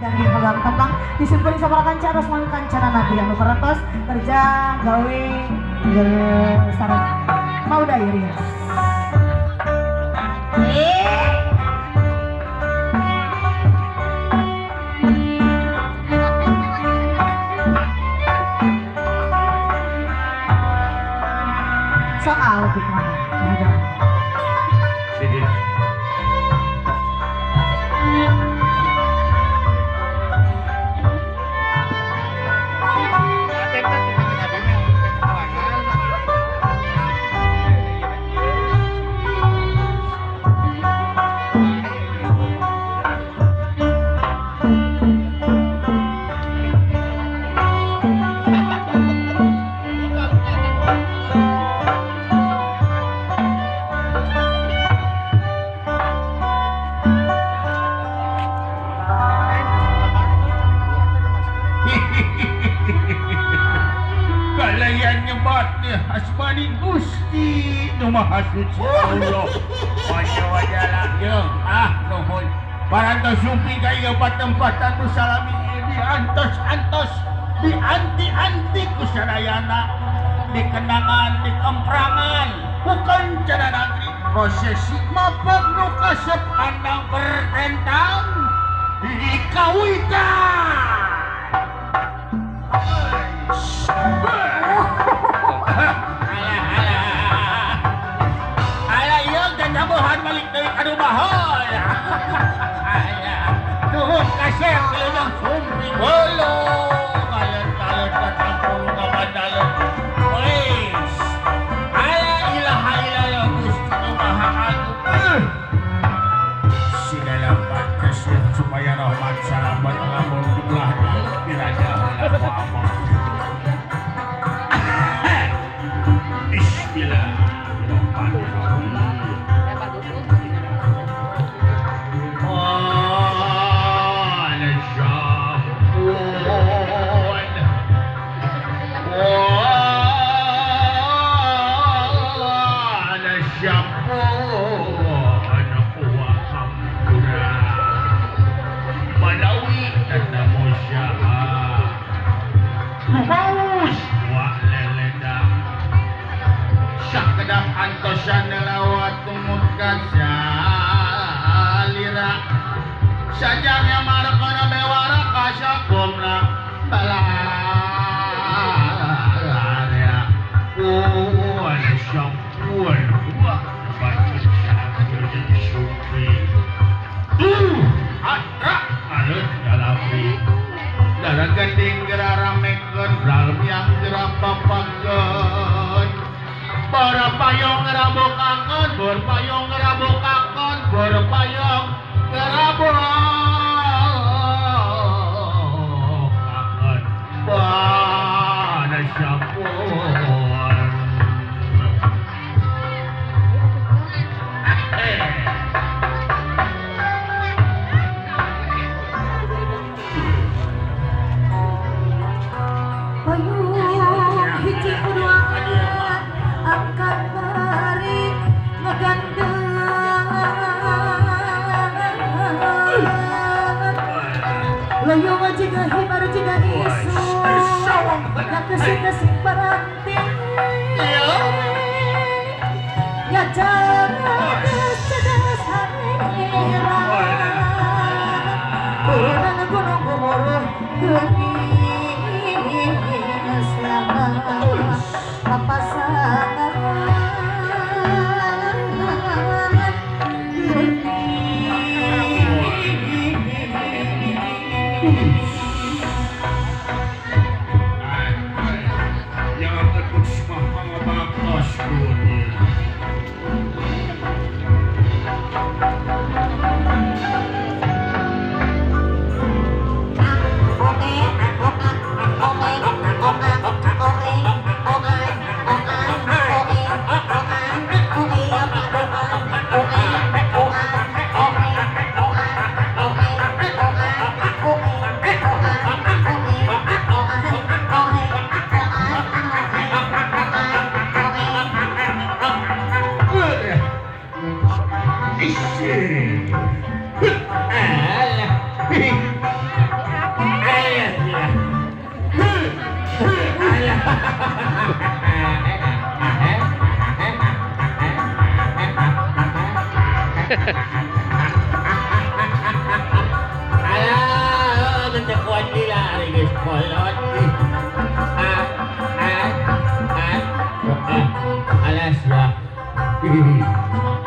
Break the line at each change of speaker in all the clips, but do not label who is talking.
Kangge peluang tepang disumpuri sabaraha kanca atas kancana nabi anu parantos kerja gawe sareng Mauda Iris. Soal kumaha? Ada.
Sini. Kalayan nyebatnya asmani Gusti nu Maha Suci Allah. Wajah-wajah jeung ah nuhun. Parantos sumping ka ieu patempatan nu salami ieu diantos-antos, dianti-anti ku sadayana, dikenangan, dikemprangan ku kancana nagri prosesi mapag nu kasep andang pertentang di kawitan. Alah alah. Alah ieu jajabohan balik deui ka bahoy. Alah. Nuhun kasep wilujeng sumping heulo. Kaleun-kaleun ka tampung ka bandaleun. Wes. Alah ilaha illallah Gusti nu Maha Agung. Segala pantes supaya rahmat salamet lamun di belah dieu diraja heula ku Allah. Bismillahirrahmanirrahim. Qala syahun. Qala syahun. Wa hampura. Malawi tatamu syaha. Rupaus wa leleda. Sakedap antosan lawat tumut kasalira. Sajangnya marakana bewara kasakumna balarea. Wala syapun wa bacun syakul supi. Tuh atra aleut dalapi. Dara gending gera ramekeun bralmiang gera papakeun. Berpayung ngerabokakeun, berpayung ngerabokakeun, berpayung ngerabokakeun. Pada syapun.
Payung hiji kedua angkat bari ngegandeng luyung jiga hibar jiga isu nakesing-kesing paranting ya cerdas harira urang gunung gumuruh geuning selamat papasangan geuning.
Yang akan mah dunia. teu kuat lila ari geus kolot. Ah ah ah ah alas ya.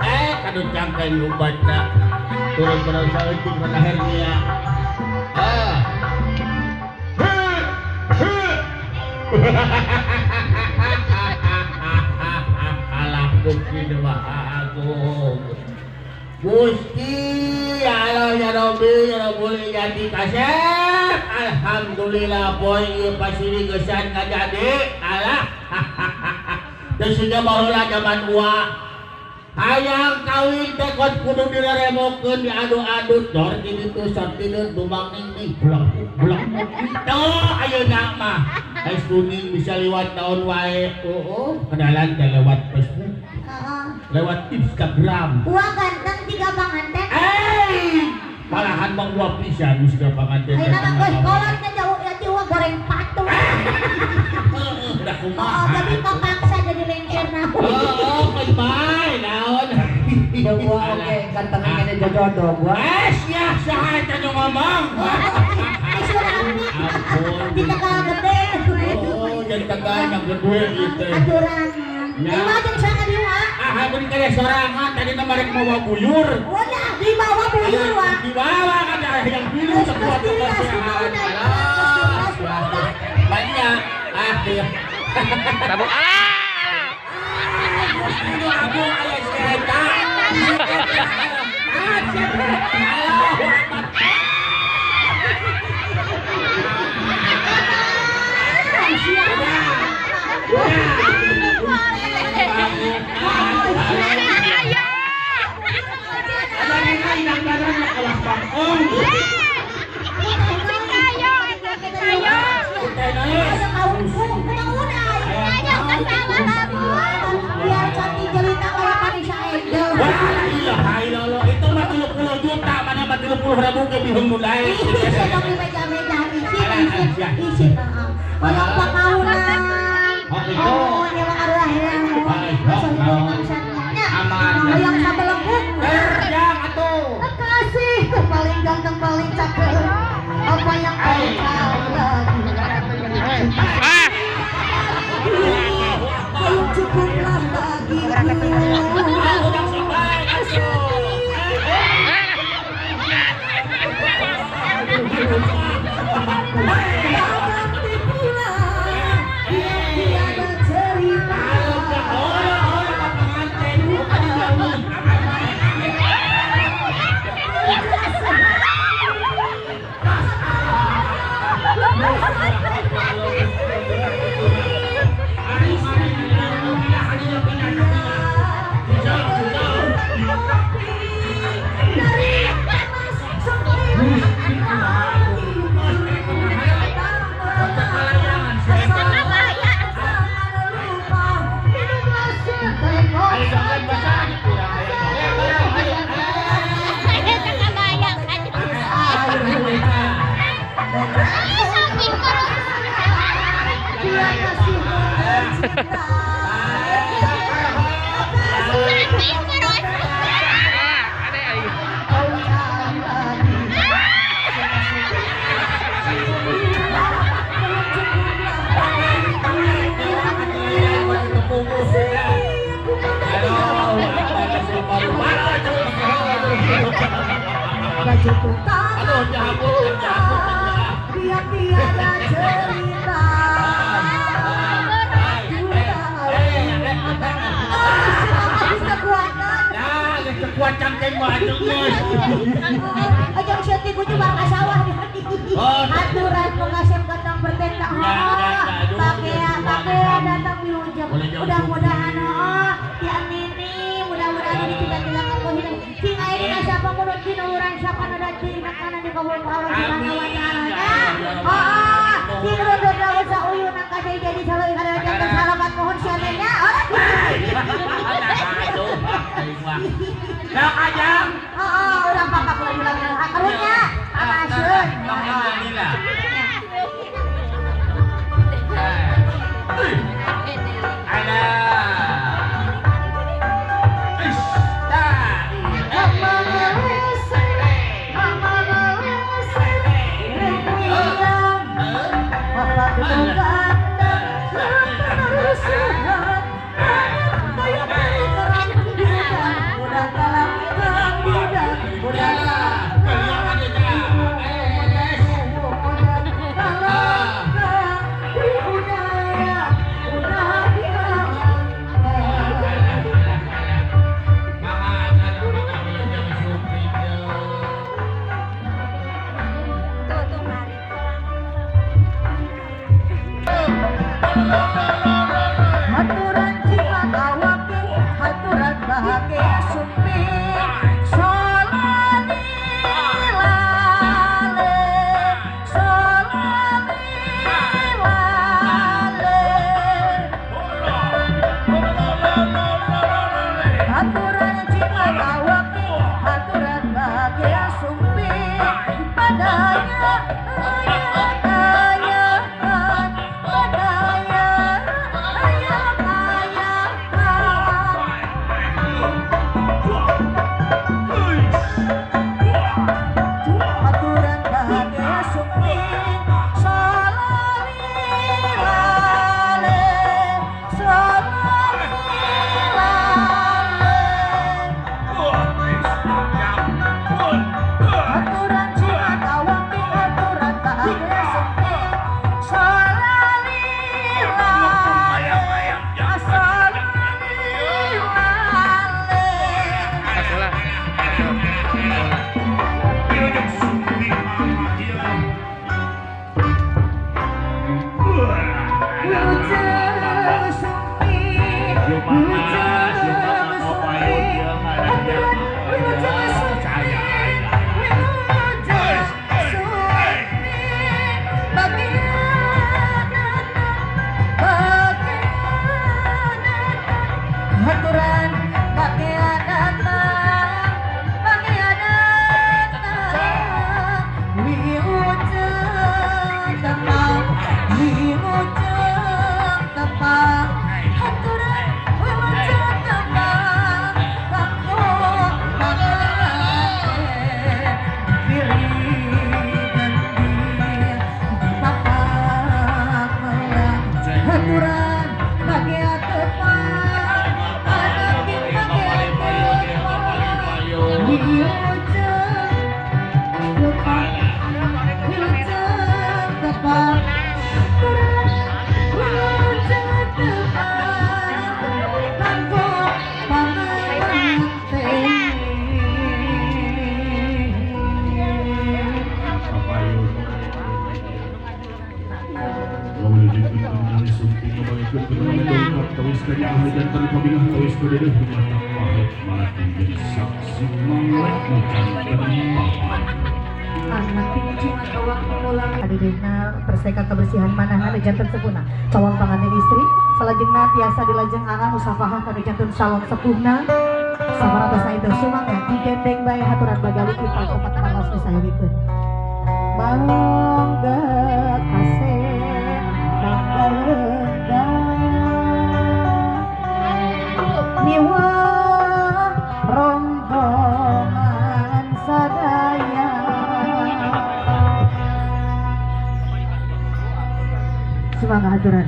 Eh kadu cangkeng lumbatna turun pada saeutik kana hernia. Ah. Alah Gusti nu Maha Agung. Gusti ya Allah ya Rabbi ya Rabbul jadi kasep. Alhamdulillah poe ieu pasiri geusan ngajadi. Alah. Teu siga baheula jaman ua. Hayang kawin teh kot kudu direremokeun diadu-adu dor di ditu sor di dieu dumang ning ning bulak bulak. Tuh ayeuna mah es kuning bisa liwat naon wae. Oh, kenalan teh lewat Facebook,
Heeh.
lewat Instagram.
Uang ganteng tiga panganten.
Eh, malahan mah uang pisan nu siga panganten.
Ayeuna mah geus kolot teh jauh ya ti uang goreng patung.
Heeh, udah
Oh,
kumaha.
tapi kepaksa jadi lengser naon.
Oh, oh, bae naon.
Ya gua oke, gantengan kene jodoh gua.
Eh, sia saha eta nu ngomong?
Ai surami.
Ampun.
Di Tegal gede.
Oh, jadi Tegal yang gede gitu.
Aturan.
Ya.
Ieu mah jeung saha dieu ah?
Ah, beuring kade sorangan tadi mah rek mawa buyur.
Udah dibawa buyur wa.
Dibawa kan ada yang biru
Terus
sekuat
terus dilas, udah, terus dilas, udah.
Banyak. Ah, iya.
Tabung alah.
Gusti nu agung aya si eta. Ah, siapa? Allahu Akbar.
Biar cantik jelita kayak Parisha Angel.
Wah, ilaha illallah. Itu mah 30 juta, mana mah 30 ribu ke bihun mulai.
Isin dong di meja-meja, isin, isin, isin. Hoyong pakaunan. Oh, ini mah adalah yang hoyong sabelengkuk.
Terjang atuh.
Kasih paling ganteng paling cakep. Apa yang kau tahu lagi?
Ah.
Belum cukuplah bagiku.
Udah sampai atuh.
Tak pula biar tiada cerita. Dari emas sampai
Ah, ada aing.
Biar tiada cerita. Kekuatan.
Nah, geus kuat cangkeng mah atuh geus.
Ajang syuting ku cuma ka sawah di hati.
Oh.
Aturan pengasem katang bertentang.
Ya, ya, ya, aduh.
Pakai pakai datang wilujeng.
Boleh jauh.
Mudah-mudahan oh, tiang nini mudah-mudahan ini tidak kehilangan kehidupan. Sing aya dina siapa mulut dina urang siapa nu dina kana dikabul ku Allah Subhanahu wa taala. Oh, sing rudud lawan sauyun ka jadi saloy kada jangan salamat mohon siamenya.
Aduh, aing mah. Sok ajang.
Oh, urang pakak ulang karunya. Pangaseun.
Alhamdulillah. Ada. Ish, dah.
Haturan jimat awake, haturan bahagia sumping. Solani lale, solani lale. Haturan jimat awake, haturan bahagia sumping. Padanya ayakan, padanya ayakan. Haturan bahagia sumping, solani lale, solani lale. Aturan jimat awake, aturan bahagia sumping, solani lale, solani lale.
Kasola.
Wilujeng sumping, wilujeng sumping, aturan wilujeng sumping, wilujeng sumping, bagian bagian aturan bagian datang, bagian datang, wilujeng tepang, wilujeng tepang, aturan wilujeng tepang, kanggo panganten pilih gendi dipapak melang, aturan bagian tepang, anak bagian tepang, wilujeng tepang, wilujeng tepang, aturan wilujeng tepang, kanggo panganten. Adidina perseka kebersihan manah anu janten sepuhna calon pangantin istri salajengna tiasa dilajeng aangan musafahah kanu janten salon sepuhna samarantosna itu sumangga digendeng bae haturan bagali kita tempat pangaos disayogikeun. Mangga kasih, mangga lenggah, miwah rombongan sadaya. Semangat haturan.